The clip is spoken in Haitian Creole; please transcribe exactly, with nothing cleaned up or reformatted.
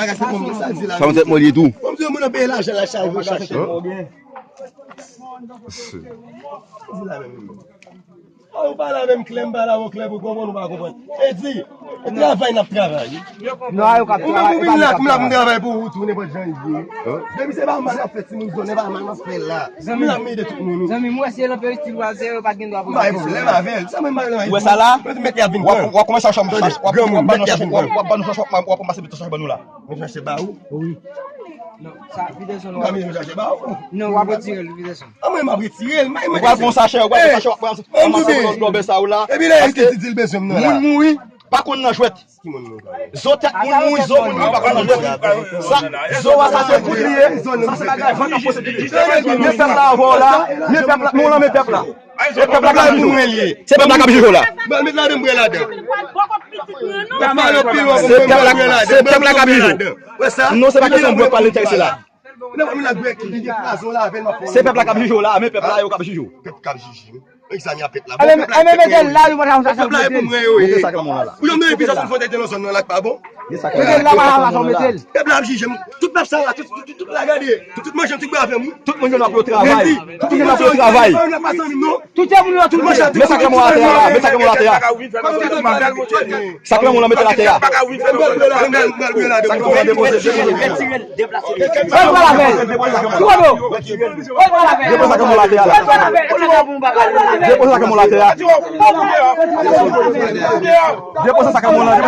Bagay se pou mwen, sa di la. Sa yon tèt mwen li tou. Bon, mwen peye lajan la chaje, chaje. Sa di la menm. Ou pa la menm klè, m pa la, ou klè pou konprann, ou pa konprann. E di, e travay n ap travay. Non, yo ka travay. Ou menm ou vin la, m la pou m travay pou ou tou, nenpòt jan li ye. Depi se pa mal m ap fè timoun zòn, e pa mal m ap fè la. M la m ede tout moun. Zanmi m, wè se lanpè itil w al, se yo pa t gen dwa pou. M pa gen pwoblèm avè l. Sa mwen m pa gen. Ou wè sa la? Mwen mèt y ap vin pran. W ap kòmanse ap chache, w ap ban nou chache, w ap ban nou chache, w ap ban nou chache ban nou la. Mwen chache ba ou. Wi. Non, sa, Peterson, w ap. Mwen chache ba ou. Non, w ap retire l, Peterson. An mwen m ap retire l. Ou pral pran sachè, ou pral pran sachè, w ap pran sachè, w ap pran lòbè sa ou la. Epi lè eski ti di l bezwen m nan la. Moun mouri, pa konn nan jwèt. Zo tèt moun mouri, zo moun mouri, pa konn nan jwèt. Sa, zo a sa se kout li ye. Sa se bagay vant ap posede. Men pèp la avè w la, men pèp la, men w lan men pèp la. Se pèp la k ap jije w. Se pèp la k ap jije w la. Ban met ladan, m pran ladan. Se pèp la, se pèp la k ap jije w. Non, se pa kesyon bwè pale tèks la. Se pèp la k ap jije w la, men pèp la yo k ap jije w. Pèp k ap jije m. Egzami a pèp la. Bon, pèp la, pèp la, pèp la e pou mwen yo ye. Ou jwenn yon epizòd sou fwontyè te nan zòn nan la k pa bon. Mete l la, pa sa sa mete l. Pèp la ap jije m. Tout pèp sa la, tout, tout, tout la gade. Tout, tout manje m, tout bwè avè m. Tout moun yo n ap yo travay. Tout moun yo n ap yo travay. Tout moun yo tout manje. Men sa k lanmò atè a la, men sa k lanmò atè a. Sa k lanmò la mete l atè a. Depoze sa k lanmò la atè a la. Depoze sa k lanmò la atè a. Depoze sa k lanmò la. Depoze sa k lanmò la. Depoze sa k lanmò la.